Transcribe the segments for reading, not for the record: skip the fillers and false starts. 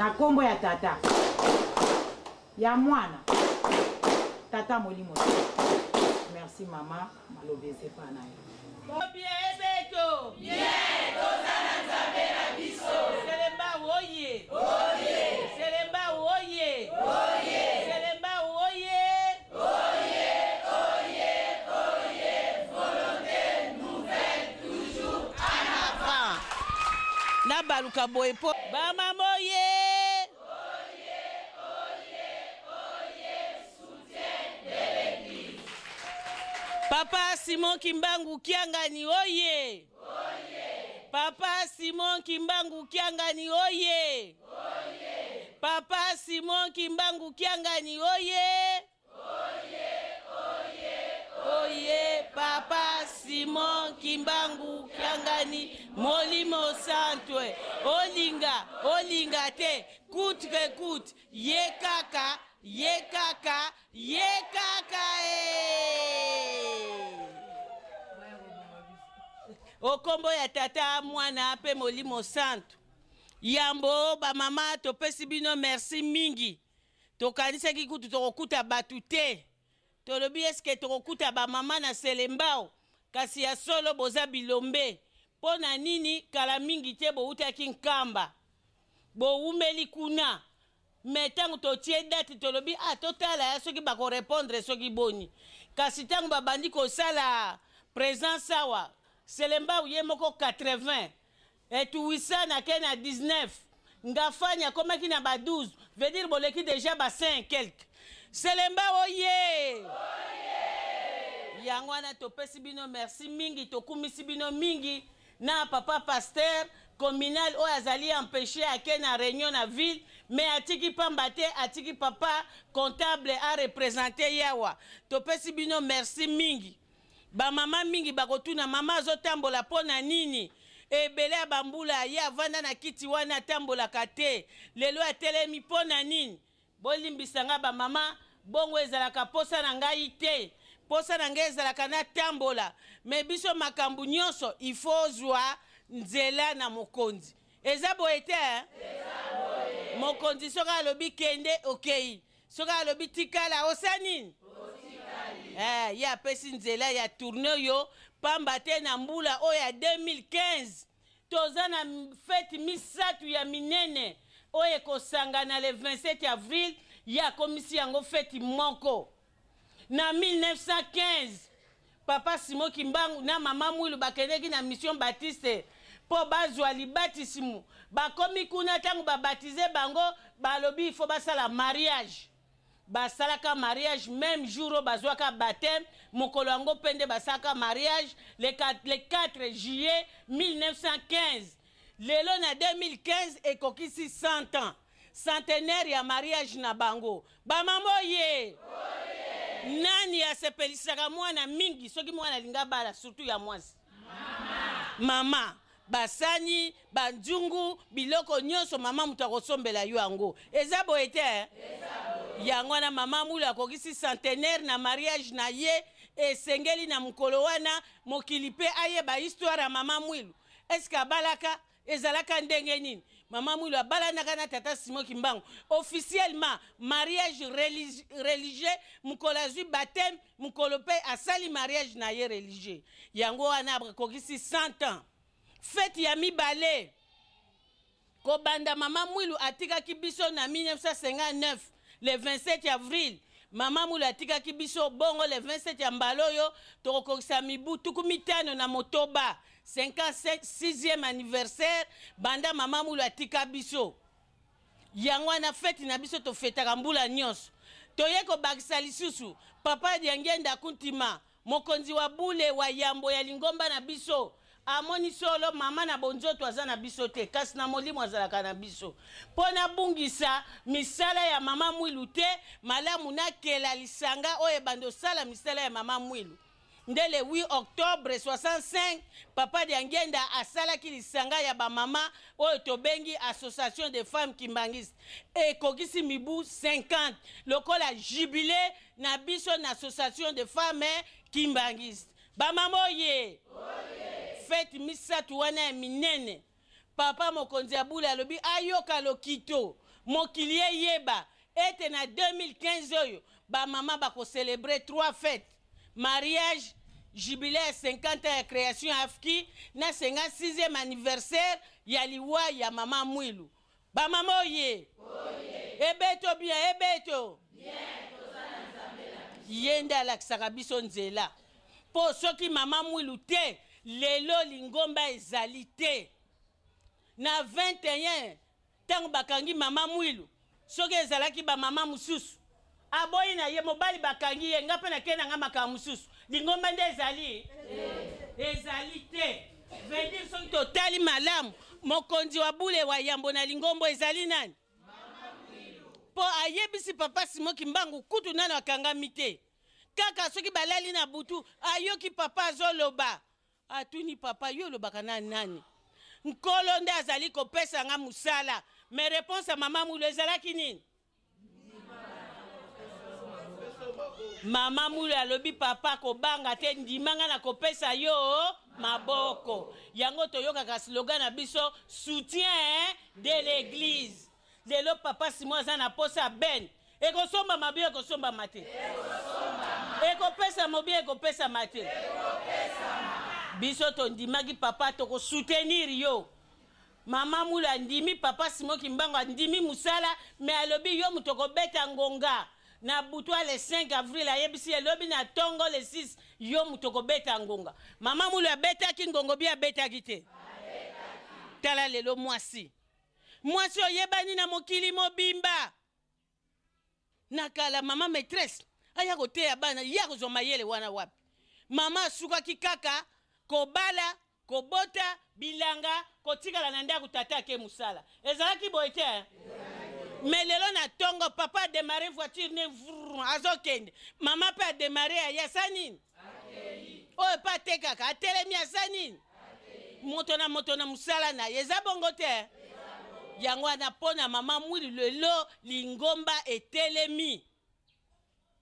Na nkombo ya Tata, ya Mwana, Tata Molimo. Merci mama, maloba eza epa na yo. Bien ebeto. Bien, toza na Nzambe na biso. Selemba oye. Oye. Selemba oye. Oye. Selemba oye. Oye, oye, oye. Volonté nouvelle toujours en avant. Nabaluka boye po ba mama oye. Oye, oye, oye. Soutien de l'église. Papa Simon Kimbangu Kiangani oye. Oye. Papa Simon Kimbangu Kiangani oye. Oye. Papa Simon Kimbangu Kiangani oye. Oye, oye, oye. Papa Simon Kimbangu Kiangani Molimo Santwe olinga olinga te coûte que coûte ye kaka ye kaka ye kaka e okombo ya Tata, Mwana mpe Molimo Santu. Yambo bamama, topesi bino merci mingi. Tokanisaki kutu tokokuta bato te, tolobi eske tokokuta bamama na Selembao, kasi ya solo boza bilombe. Mpo na nini? Kala mingi te bowutaki Nkamba, bowumeli kuna. Me ntango totie date, tolobi ah, totala ya soki bakorépondre soki boni. Kasi ntango babandi kosala présence awa, Selembao ye moko 80, etuwisa na ke na 19, Ngafani akomaki na ba 12, veut dire boleki déjà ba 5 quelque. Selemba oye! Yango wana topesi bino merci mingi, tokumisi bino mingi na papa pasteur communal oyo azali empêché, ake na réunion na ville, mais atiki pamba te, atiki papa comptable areprésente yawa. Topesi bino merci mingi. Bamama mingi bakotuna: mama azotambola mpo na nini? Ebele ya bambula ye avanda na kiti wana, atambolaka te, lelo atelemi mpo na nini? Bolimbisa nga bamama, bongo ezalaka posa na ngai te. Posa na ngai ezalaka natambola, me biso makambo nyonso ifo ozwa nzela na mokonzi. Eza boye te, eh? Mokonzi soki alobi kende, okei. Soki alobi tikala, osa nini? Ye apesi nzela ya tournée oyo pamba te na mbula oyo ya 2015 toza na fête misato ya minene oyo ekosangana le 27 avril. Ye akomisi yango fête moko. Na 1915, papa Simon Kimbangu na mama Mwilu bakendeki na mission baptiste mpo bazwa libatisimu. Bakomi kuna, ntango babatize bango, balobi ifo basala mariage. Basalaka mariage même jour oyo bazwaka baptême. Mokolo yango mpe nde basalaka mariage, le 4 juillet 1915. Lelo na 2015 ekokisi 100 ans, centenaire ya mariage na bango. Bamama oye! Nani asepelisaka mwana mingi soki mwana alingi abala, surtout ya mwasi? Mama. Basani, banzungu, biloko nyonso, mama moto akosombela yo yango. Eza boye te, eh? Yango wana mama Mwilu akokisi centenaire na mariage na ye. Esengeli na mokolo wana mokili mpe ayeba histoire ya mama Mwilu. Eske abalaka, ezalaka ndenge nini? Mama Mwilu abalanaka na tata Simon Kimbangu officiellement, mariage religieux. Mokolo azwi baptême, mokolo mpe asali mariage na ye religieux. Yango wana akokisi 100 ans. Fête ya mibale, kobanda mama Mwilu atikaki biso na 1959, le 27 avril mama Mwilu atikaki biso. Bongo le 27 ya mbala oyo tokokokisa mibu 56, 56e anniversaire banda mama Mwilu atika biso. Yango wana fête na biso tofetaka mbula nyonso. Toye kobakisa lisusu, papa Diangenda Kuntima, mokonzi wa bule wa yambo ya lingomba na biso, amoni solo mama na bonzoto aza na biso te, kasi na molimo azalaka na biso. Mpo nabungisa misala ya mama Mwilu te, malamu nakela lisanga oyo ebandi osala misala ya mama Mwilu. Nde le 8 octobre 65, papa Diangenda asalaki lisanga ya bamama oyo tobengi Association des femmes kimbanguistes. Ekokisi mibu 50 lokola jubilé na biso na Association des femmes kimbanguistes. Bamama oye! Fête misato wana ya minene, papa mokonzi ya bule alobi ayoka lokito. Mokili eyeba ete na 2015 oyo bamama bakocelebre 3 fêtes: mariage, jubilé ya 50 ans ya création ya AFKI na 56e anniversaire ya liwa ya mama Mwilu. Bamama oye, ebeto bien, ebeto ye nde alakisaka biso nzela, mpo soki mama Mwilu te, lelo lingomba ezali te. Na 21 ntango bakangi mama Mwilu, soki ezalaki bamama mosusu aboyi na ye mobali, bakangi ye, nga mpe nakei na nga makambo mosusu, lingomba nde ezali ezali te. Veut dire soki totali malamu, mokonzi wa bule wa yambo na lingombo ezali nani? Mpo ayebisi papa Simon Kimbangu kutu nano akangami te, kaka soki balali na butu, ayoki papa azoloba, atuni papa: "Yo olobaka na nani?" "Nkolo nde azali kopesa nga mosala." Mais réponse ya mama Mwilu ezalaki nini? Mama Mwilu alobi: "Papa, kobanga te, ndima nga na kopesa yo maboko." Yango toyokaka slogan na biso, soutien de l'église. Lelo papa Simon aza na posa ben ekosombama bio, ekosombama te, ekopesama bien, ekopesama te. Biso tondimaki papa, tokosoutenir yo. Mama Mwilu andimi papa Simon Kimbangu, andimi mosala, mais alobi: "Yo moto okobeta ngonga na butu le 5 avril." Ayebisi elobi na ntongo le 6, "Yo moto okobeta ngonga." Mama Mwilu abetaki ngongo bi, abetaki te. Tala lelo mwasi, mwasi oyebani na mokili mobimba. Na kala mama maîtresse aya koteya bana, ye akozwa mayele wana wapi? Mama asukaki kaka kobala, kobota, bilanga, kotikala na ndako, tata ake mosala. Ezalaki boye te? Mais lelo na ntongo papa adémarrer voiture ne vrr, azokende, mama mpe adémarrer, aye asa nini oyo mpe atekaka, atelemi, asa nini, moto na moto na mosala na ye. Eza bongo te? Yango wana mpo na mama Mwilu lelo lingomba etelemi.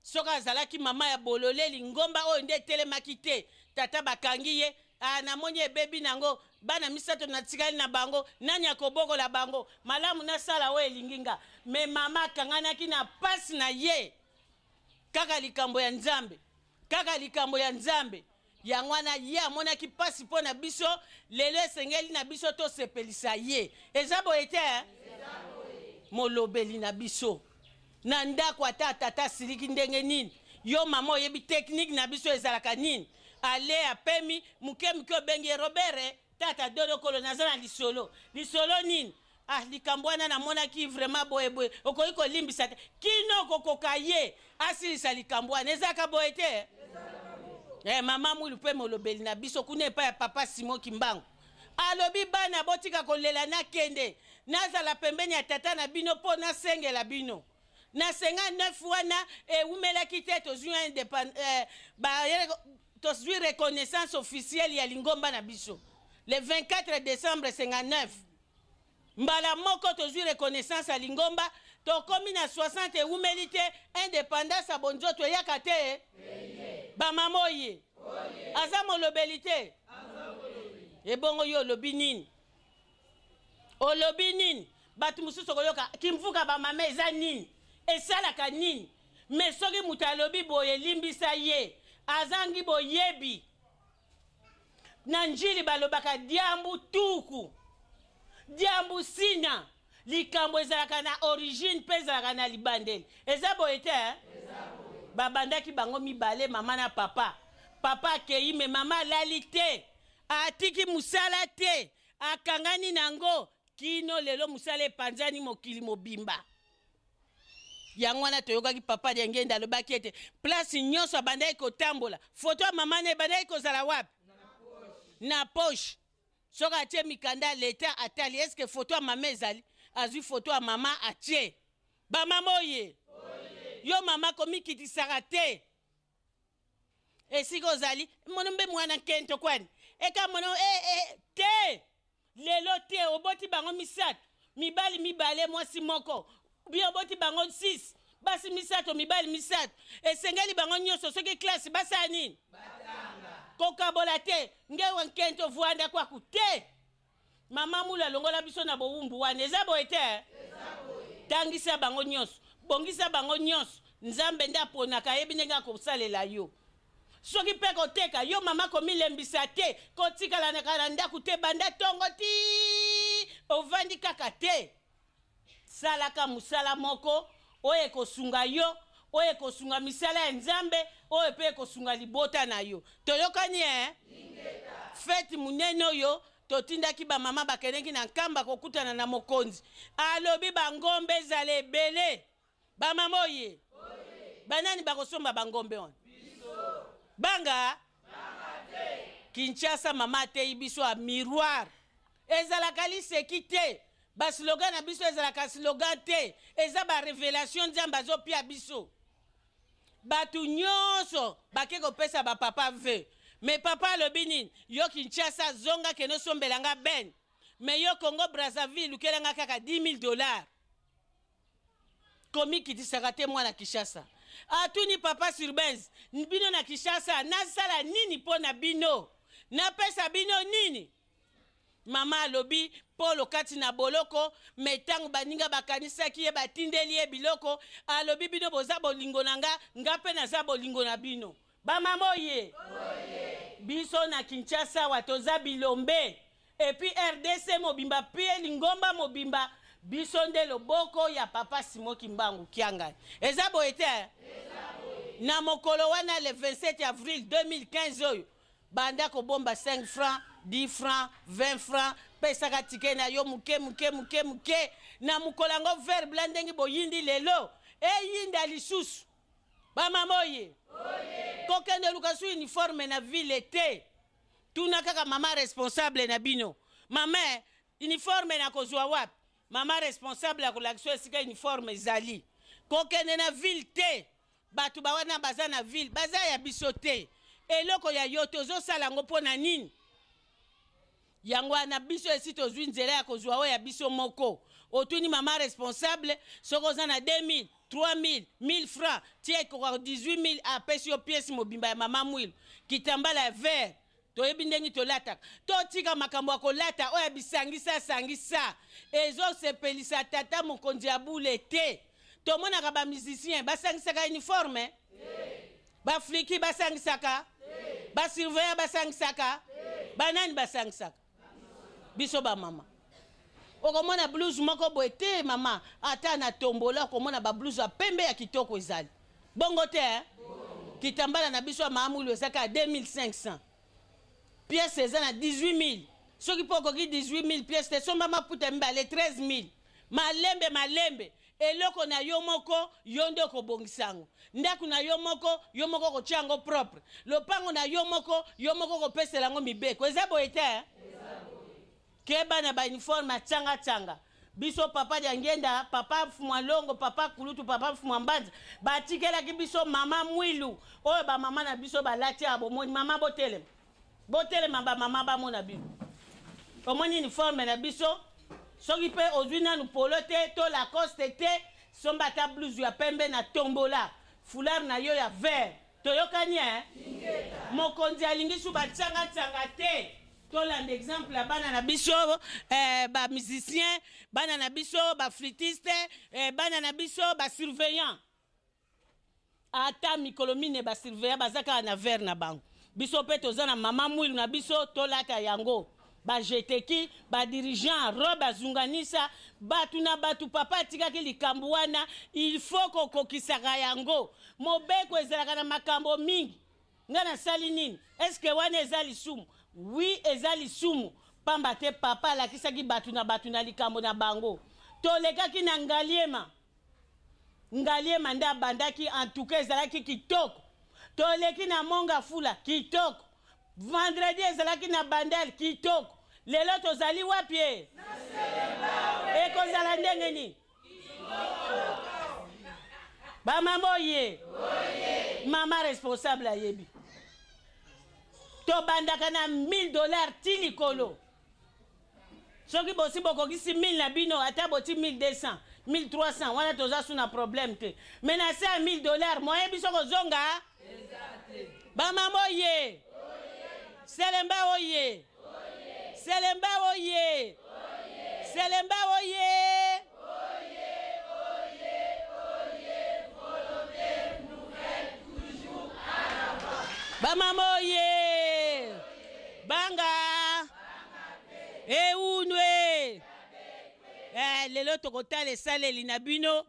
Soki azalaki mama ya bolole, lingomba oyo nde etelemaki te. Tata bakangi ye, ah, namoni ebebi nango, bana misato natikali na bango, nani akobokola bango? Malamu nasala oyo elingi nga. Mais mama akanganaki na pasi na ye, kaka likambo ya Nzambe, kaka likambo ya Nzambe. Yango wana ye amonaki mpasi mpo na biso. Lelo esengeli na biso tosepelisa ye. Eza boye te? Molobeli na biso na ndako, ata tata asiliki ndenge nini, yo mama oyebi technique na biso ezalaka nini? Ale apemi moke moke, obengi ye: "Robert, tata dodokolo, naza na lisolo." "Lisolo nini?" "Ah, likambo wana namonaki vraiment boye boye, okoki kolimbisa te?" Kino kokoka ye asilisa likambo wana. Ezalaka boye te? Mama Mwilu mpe molobeli na biso kuna epai ya papa Simon Kimbangu alobi: "Bana, botika kolela, nakende nazala pembeni ya tata na bino mpo nasengela bino." Na 59 wana ewumelaki te, tozwi tozwi reconnaissance officielle ya lingomba na biso le 24 décembre 59. Mbala moko tozwi reconnaissance ya lingomba, tokomi na 60. Ewumeli te, indépendance ya bonzoto eyaka te. Bamama oye, aza molobeli te? Ebongo yo olobi nini? Olobi nini? Bato mosusu okoyoka kimvuka bamama eza nini, esalaka nini? Mais soki moto alobi boye, elimbisa ye, azangi boyebi. Na njili balobaka diambu tuku diambu sina. Likambo ezalaka na origine mpe ezalaka na libandeli. Eza boye te? Babandaki bango mibale, mama na papa. Papa akei, mais mama alali te, atiki mosala te, akangani nango kino lelo mosala epanzani mokili mobimba. Yango wana toyokaki papa Diangenda alobaki ete place nyonso abandaki kotambola, foto ya mama na ebandaki kozala wapi? Na poche. Soki atie mikanda ya leta, atali eske foto ya mama ezali, azwi foto ya mama atie. Bamama oye, yo mama komikitisaka te esika ozali. Mono mbe mwana nkento kwani eka mono te lelo te. Oboti bango misato, mibali mibale, mwasi moko. Bi oboti bango 6, basi misato, mibali misato. Esengeli bango nyonso soki classe basala nini? Kokabola te, ngewa nkento vwanda kwaku te. Mama Mwilu alongola biso na bowumbu wana. Eza boye te? Tangisa bango nyonso, bongisa bango nyonso. Nzambe nde aponaka, ayebi ndenge akosalela yo. Soki mpe koteka, yo mama komilembisa te, kotikalanaka na ndako te banda tongo ti ovandi kaka te. Salaka mosala moko oyo ekosunga yo, oyo ekosunga misala ya Nzambe, oyo mpe ekosunga libota na yo. Toyokani eh? Fete monene oyo totindaki bamama bakendeki na Nkamba kokutana na mokonzi, alobi bangombe ezala ebele. Bamama oye, banani bakosomba bangombe wana? Banga Kinshasa. Mama ateyi biso ya miroir ezalaka liseki te. Baslogan na biso ezalaka slogan te, eza barevelation Nzambe azopia biso. Bato nyonso bake kopesa bapapa ve me papa alobi nini? Yo Kinshasa zonga kende osombela nga ben, me yo Congo Brazzaville lukela nga kaka 10 000 dollars. Komikitisaka te mwana Kinshasa. Atuni papa Surbenz, bino na Kinshasa nasala nini mpo na bino? Napesa bino nini? Mama alobi Polo kati na boloko, me ntango baninga bakanisaki ye batindeli ye biloko, alobi bino boza bolingo na nga, nga mpe naza bolingo na bino. Bamama oye! Biso na Kinshasa awa toza bilombe, epuis RDC mobimba pie lingomba mobimba, biso nde loboko ya papa Simon Kimbangu Kiangani. Eza boye te? Na mokolo wana le 27 avril 2015 oyo, banda kobomba 5 francs, 10 francs, 20 francs, pesaka tike na yo moke moke moke moke. Na mokolo yango vert blanc ndenge boyindi lelo, eyinda lisusu. Bamama oye, kokende luka su uniforme na ville te. Tuna kaka mama responsable na bino, mama uniforme nakozwa wapi? Mama responsable akolakisa esika uniforme ezali. Kokende na ville te. Bato bawana baza na ville baza ya biso te. Eloko ya yo tozosala yango mpo na nini? Yango wana biso esi tozwi nzela ya kozwa oyo ya biso moko. Otuni mama responsable, soki oza na 2000, 3000, 1000 francs, tia ekoka 18000, apesi yo pièce mobimba ya mama Mwilu, kitambala ya vert. Toyebi ndenge tolataka. Totika makambo ya kolata oyo ya bisangisa sangisa, ezosepelisa tata mokonzi ya bule te. Tomonaka ba musiciens basangisaka uniforme, ba fliki basangisaka, ba surveillant basangisaka, banani basangisaka? Biso bamama. Okomona blouse moko boye te mama, ata na tombola okomona ba blouse ya pembe ya kitoko ezali bongo te eh? Kitambala na biso ya maamulu eza kaka 2500, pièce eza na 18000. Soki mpo okoki 18000 pièce te, somba maputa mibale 13000, malembe malembe. Eloko na yo moko, yo nde okobongisa yango. Ndako na yo moko, yo moko okotia yango propre. Lopango na yo moko, yo moko okopesela yango mibeko. Eza boye te eh? Keba na ba uniforme ya tsanga tsanga. Biso papa Diangienda, papa Mfumua Longo, papa Kulutu, papa Mfumua Mbanza batikelaki biso mama Mwilu oyo ba mama na biso balati awa. Bomoni mama, botelema, botelema ba mama bamona bino. Omoni uniforme na biso, soki mpe ozwi nanu polo te to Lacoste te, somba ata blouse ya pembe na tombola, foulard na yo ya vert. Toyokani eh? Mokonzi alingi su batsanga tsanga te. Tolanda exemple ya bana na biso ba musiciens, bana na biso ba flûtiste, bana na biso ba surveillant. Ata mikolo mine ba surveillant baza kaka na verre na bango. Biso pe toza na mama Mwilu na biso, tolata yango. Ba jeteki, ba dirigeant, robe azunganisa, batu na batu. Papa atikaki likambo wana, il faut kokokisaka yango. Mobeko ezalaka na makambo mingi. Nga nasali nini? Est-ce que wana eza lisumu? Oui, eza lisumu, pamba te papa alakisaki batu na batu na likambo na bango. Tolekaki na Ngaliema. Ngaliema nde abandaki, en tout cas ezalaki kitoko. Toleki na Monga Fula, kitoko. Vendredi ezalaki na Bandal, kitoko. Lelo tozali wapi e? Ekozala ndenge nini? Bamama oye, mama responsable ayebi. Tobandaka na 1000 dollars ti likolo. Soki bosi bokokisi 1000 na bino, ata boti 1200, 1300, wana toza su na problème te. Mais na se ya 1000 dollars, moyen biso kozonga? Bamama oye, Selemba oye, Selemba oye, Selemba oye. Lelo tokotala esaleli na bino.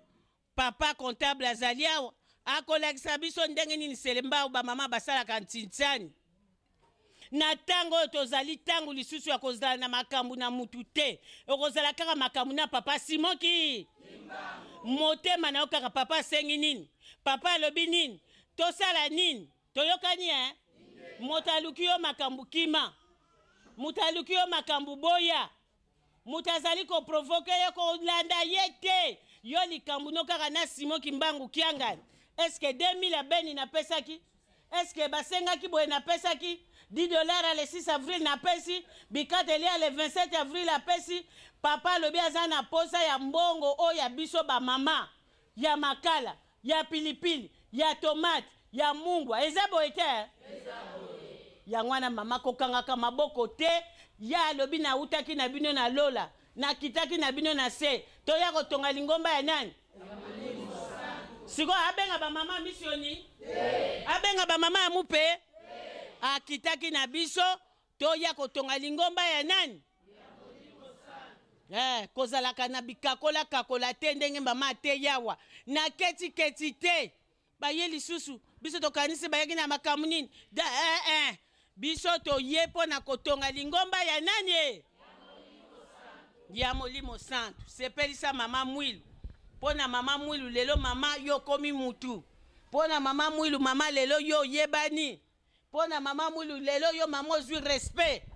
Papa comptable azali awa, akolakisa biso ndenge nini Selembao bamama basalaka ntintiani. Na ntango oyo tozali ntango lisusu ya kozala na makambo na mutu te, okozala kaka makambo na papa Simon ki motema na yo kaka papa asengi nini, papa alobi nini, tosala nini, toyokani eh? Moto aluki yo makambo kima, moto aluki yo makambo boya, Moto azali ko provoquer yo kolanda ye te. Yo likambo no kaka na Simon Kimbangu Kiangani. Est ce que 2000 ya Beni napesaki? Est ce que basengaki boye napesaki? 10 dollars ya le 6 avril napesi, bikateli ya le 27 avril apesi. Papa alobi aza na posa ya mbongo oyo ya biso ba mama ya makala, ya pilipili, ya tomate, ya mungwa. Eza boye te? Eza boye. Yango wana mama kokangaka maboko te. Ya alobi nautaki na bino na lola, nakitaki na bino na se, toya kotonga lingomba ya nani? Sikoyo abenga ba mama misioni? Abenga ba mama ya mupe? Akitaki na biso, toya kotonga lingomba ya nani? Eh, kozalaka na bikakola kakola te ndenge mama ateyawa na keti keti te baye lisusu biso tokanisi bayaki na makambo nini da eh, eh. Biso toye mpo na kotonga lingomba ya nani e ya Molimo Santu. Sepelisa mama Mwilu mpo na mama Mwilu lelo mama yo okomi mutu mpo na mama Mwilu mama lelo yo oyebani Mpo na mama Mwilu lelo yo mama ozwi respect.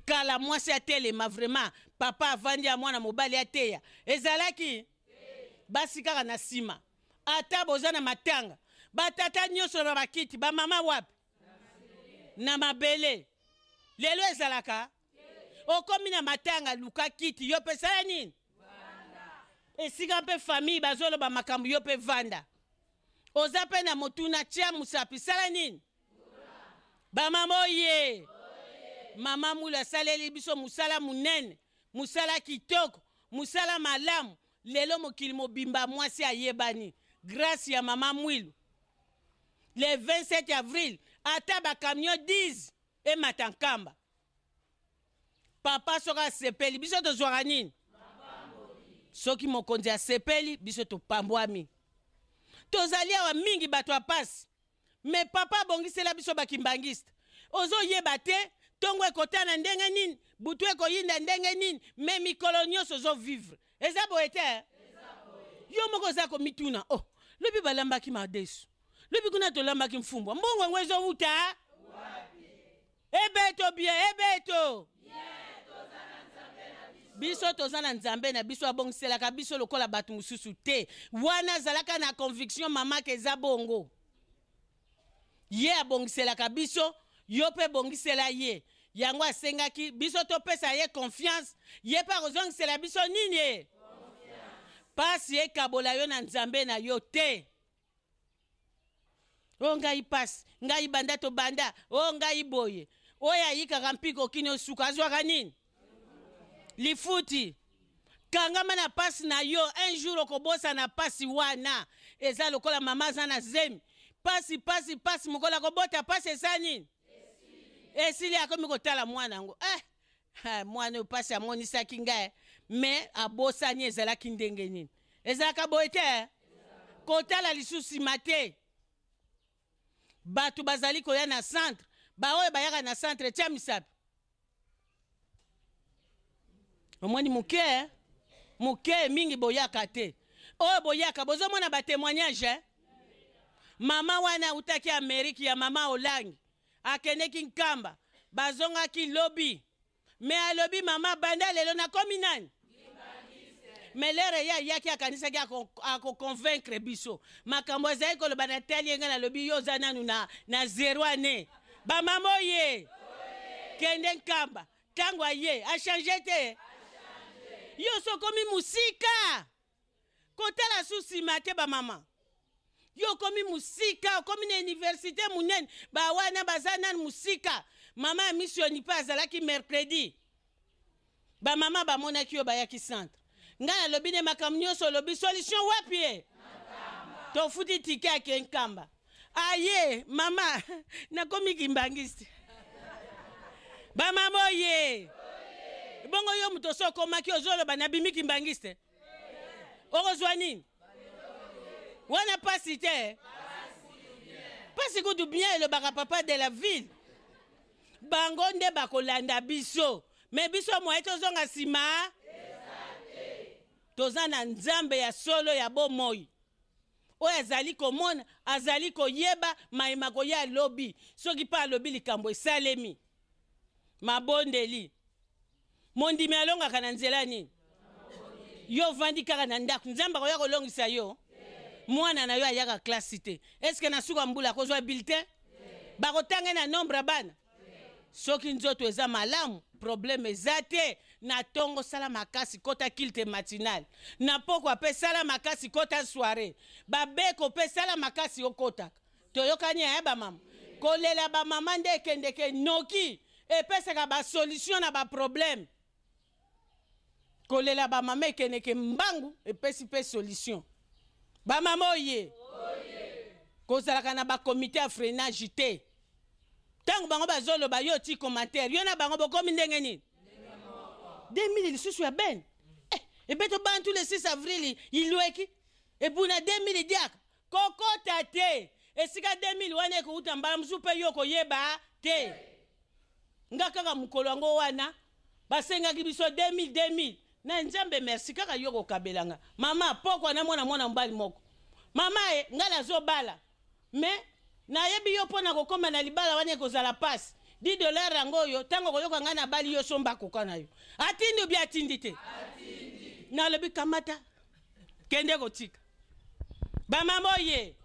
Kala mwasi atelema vraiment papa avandi ya mwana mobali ateya ezalaki basi kaka na nsima ata boza na matanga batata nyonso na bakiti bamama wapi na mabele lelo ezalaka okomi na matanga luka kiti yo mpe sala nini esika mpe famille bazoloba makambo yo mpe vanda oza mpe na motuna tia mosapi sala nini bamama oye mama mulu asaleli biso mosala monene mosala kitoko mosala malamu lelo mokili mobimba mwasi ayebani grâce ya mama mwilu le 27 avril ata bacamion 10 emata nkamba papa soki asepeli biso tozwaka nini soki mokonzi asepeli biso topambwami tozali awa mingi bato ya pasi me papa abongisela biso bakimbangiste ozoyeba te ntongo ekotana ndenge nini butu ekoyinda ndenge nini me mikolo nyonso ozovivre eza boye te eh? yo moko oza komituna oh lobi balambaki madesu lobi kuna tolambaki mfumbwa mbongo yango ezowuta Ebeto bien, ebeto. Biso toza na Nzambe na biso abongiselaka biso lokola bato mosusu te. Wana azalaka na conviction mama ke eza bongo. Ye abongiselaka biso, yo mpe bongisela ye. Yango asengaki biso topesa ye confiance, ye mpe akozongisela biso nini? Pasi ekabola yo na Nzambe na yo te. O oh, ngai pasi, ngai banda tobanda, o oh, ngai boye. Oyo ayikaka mpiko kino suka azwaka nini? Lifuti. Kangama na pasi na yo, un jour okobosana pasi wana. Eza lokola mama aza na zemi. Pasi, pasi, pasi, mokolo akobota pasi eza nini? Esili akomi kotala mwana yango. Eh, ha, mwana oyo pasi amonisaki ngai, mais abosani ezalaki ndenge nini? Ezalaka boye te? Eh? Kotala lisusu nsima te. Bato bazali koya na centre, baoyo bayaka na centre tia misapi. Omoni moke eh? Moke mingi boyaka te. Oyo boyaka bozomona ba témoignage eh? Mama wana autaki Amerique ya mama Olangi akendeki Nkamba bazongaki lobi me alobi mama banda lelo nakomi nani me lere ye ayaki akanisaki akoconvaincre ako biso makambo azali koloba natali ye ngai nalobi yo oza nanu na, na zero ane bamama oye kende nkamba ntango aye achange te yo sokomi mosika kotala su nsima te bamama yo okomi mosika okomi na universite monene bawana baza nanu mosika mama ya misioni mpe azalaki mercredi bamama bamonaki yo bayaki centre ngai nalobi nde makambo nyonso olobi solution wapi ye tofuti tike ake nkamba aye mama nakomi kimbangiste bamama oye. Bongo yo moto oso okomaki ozoloba nabimi kimbangiste, okozwa nini wana? Pasi te, pasi kutu bien. Elobaka papa de la ville, bango nde bakolanda biso, me biso moye tozonga nsima. Toza na Nzambe ya solo ya bomoi oyo azali komona, azali koyeba mayema koya alobi. Soki mpe alobi likambo, esalemi. Mabondeli, mondimi alongaka na nzela nini? Yo ovandi kaka na ndako, Nzambe akoya kolongisa yo? Mwana na yo ayaka klasi te, eske na suka mbula akozwa bulletin? Bakotanga na nombre ya bana? Soki nzoto eza malamu, problème eza te. Na ntongo sala makasi, kota culte matinal. Na pokwa mpe sala makasi, kota soirée. Babeko mpe sala makasi okotaka. Toyokani ya bamama? Kolela bamama nde ekendeke noki, epesaka basolution na baproblème. Kolela bamama ekendeke mbangu, epesi mpe solution. Bamama oye, kozalaka na bakomite ya freinage te. Ntango bango bazoloba, yo ti commentaire, yo na bango bokomi ndenge nini? 2000 lisusu ya ben eh, ebeto bantu le 6 avril ilweki ebuna 2000 diaka kokota te. Esika 2000 wana ekouta, mbala mosusu mpe yo koyeba te. Nga kaka mokolo yango wana basengaki biso 2000 2000 na Nzambe merci, kaka yo kokabelanga mama pokwa na mwana mwana mobali moko. Mama e, ngai nazobala, me nayebi yo mpo na kokóma na libala wana ekozala mpasi. 10 dollar yango oyo, ntango okoyoka ngai nabali yo, somba koka na yo. Atindi obi atindi te? Nalobi kamata, kende kotika. Bamama oye,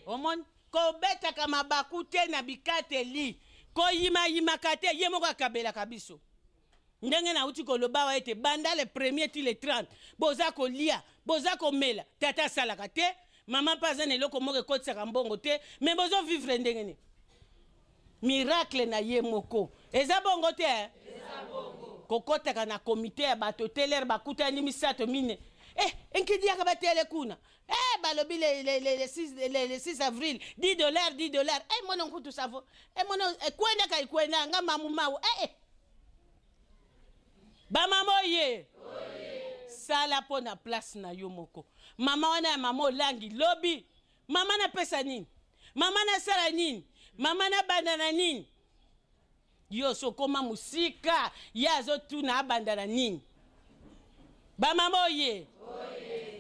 omoni kobetaka mabaku te na bikateli, koyimayimaka te. Ye moko akabelaka biso. Ndenge nauti koloba awa ete banda le premier ti le 30 boza kolia, boza komela, tata asalaka te, mama mpe aza na eloko moko ekotisaka mbongo te, me bozovivre ndenge nini? Miracle na ye moko eza bongo te, eh? Kokɔtaka na komite ya bato te. Lere bakutani misato mine, eh, enkidiaka batele kuna, eh, balobi le 6, le 6 avril 10 dollars, 10 dollars, eh, mono nkutu savo, eh, mono eh, kwenda kai kwenda nga mamu mawu, eh, eh. Bamama oye, sala mpo na place na yo moko. Mama wana ya mama olangi lobi, mama napesa nini, mama nasala nini, mama nabanda na nini? Yo sokoma mosika, ye azotuna abanda na nini. Bamama oye,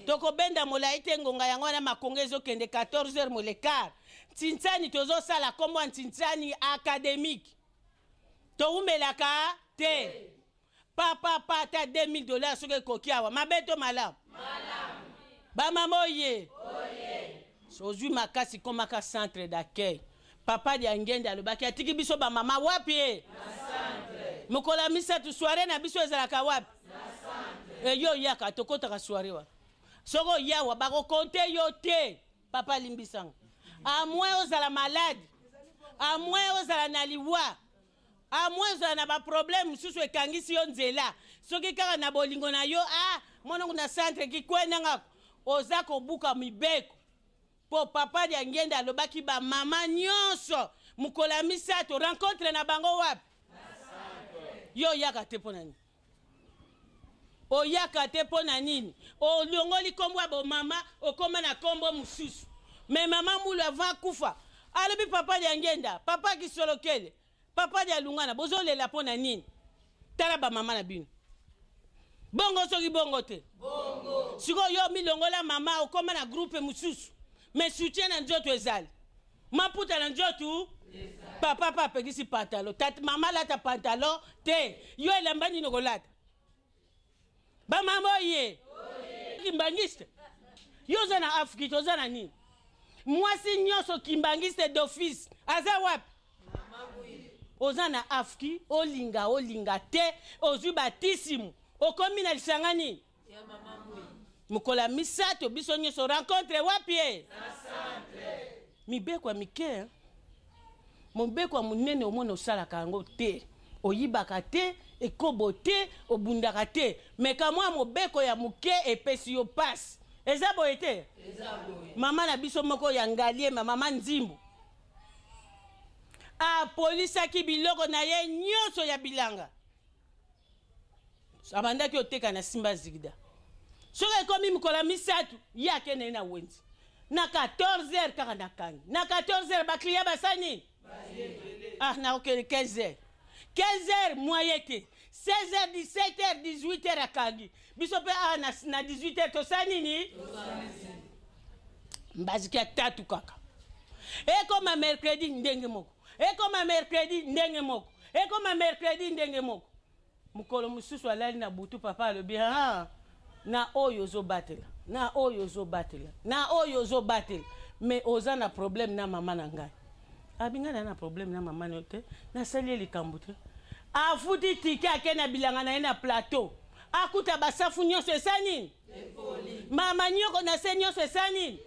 tokobenda molai te. Ngonga yango wana, makongo ezokende 14 heures moins le quart. Ntintsani tozosala nkombo ya Ntintsani académique, towumelaka te. Papa pa ata 2000 dollars soki ekoki awa, mabe to malamu? Bamama oye, ozwi makasi, komaka centre d'accueil. Papa Diangende alobaki atiki biso bamama wapi e? Mokolo ya misato soirée na biso ezalaka wapi? Eyo oyaka, tokɔtaka soirée wana. Soki oyawa, bakokonte yo te. Papa alimbisanga, à moins ozala malade, à moins ozala na liwa, à moins ozala na baproblème mosusu ekangisi yo nzela. Soki kaka na bolingo na yo, ah, monongo na centre kikwenanga, oza kobuka mibeko. Mpo papa Diangende alobaki bamama nyonso mokolo ya misato rencontre na bango wapi? Yo oyaka te mpo na nini? Oyaka te mpo na nini? Olongoli nkombo ya bomama, okóma na nkombo mosusu. Me mama Mulu avant akufa alobi: "Papa Diangenda, papa Kisolokele, papa Dialungana, bozolela mpo na nini? Tala bamama na bino." Bongo soki bongo te, sikoyo yo milongola mama, okóma na groupe mosusu, mais soutien na nzoto ezali, maputa na nzoto. Papa mpe apekisi pantalon. Tata, mama alata pantalon te. Yo elamba nini okolata? Bamama oye, kimbangiste, yo oza na Afrique, oza na nini? Mwasi nyonso kimbangiste d'office aza wapi? Oza na Afrique, olinga olinga te, ozwi batisimu, okomi na lisanga nini? Mokolo ya misato biso nyonso rencontre wapi e? Mibeko ya mike, mobeko ya monene, omona osalaka yango te, oyibaka te, ekobo te, obundaka te, me kamwa mobeko ya moke epesi yo pasi. Eza boye te? Mama na biso moko ya Ngaliema, mama Nzimbu, apolisaki biloko na ye nyonso ya bilanga. Abandaki oteka na Simba Zigida. Soki ekomi mokolo ya misato, ye akende na wenze na 14 heures kaka nakangi na 14 heures, baclient basali nini? Ah, nakokende 15 heures, 15 heures moyen te, 16 heures, 17 heures, 18 heures akangi biso mpe awa na 18 heures tosali nini? Mbaziki ya tatu kaka. Ekoma mercredi ndenge moko, ekoma mercredi ndenge moko, ekoma mercredi ndenge moko. Mokolo mosusu alali na butu, papa alobi: ah, na oyo ozobatela, na oyo ozobatela, na oyo ozobatela, mais oza na problème na mama na ngai. Abi: ngai na na problème na mama na yo te, nasali ye likambo te. Afuti tike, ake na bilanga na ye na plateau, akuta basafu nyonso esa nini, mama nyoko na se nyonso esa nini.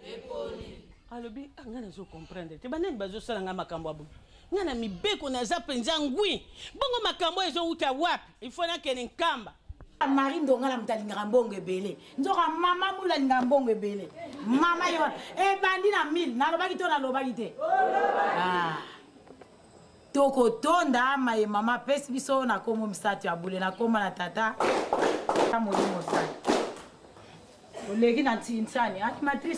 Alobi: ah, ngai nazocomprendre te, banani bazosala ngai makambo ya boye? Ngai na mibeko naza mpenza ngwi, bongo makambo oyo ezowuta wapi? Ifo nakende Nkamba. Marie Ndongala moto alingaka mbongo ebele, nzoka mama Mula alingaka mbongo ebele. Mama yo ebandi na 1000, nalobaki to nalobaki te? Ah. Tokotonda maye mama apesi biso na kombo misato ya bule, na kombo na Tata, Molimo Santu. Oleki na ntinsani animatrice.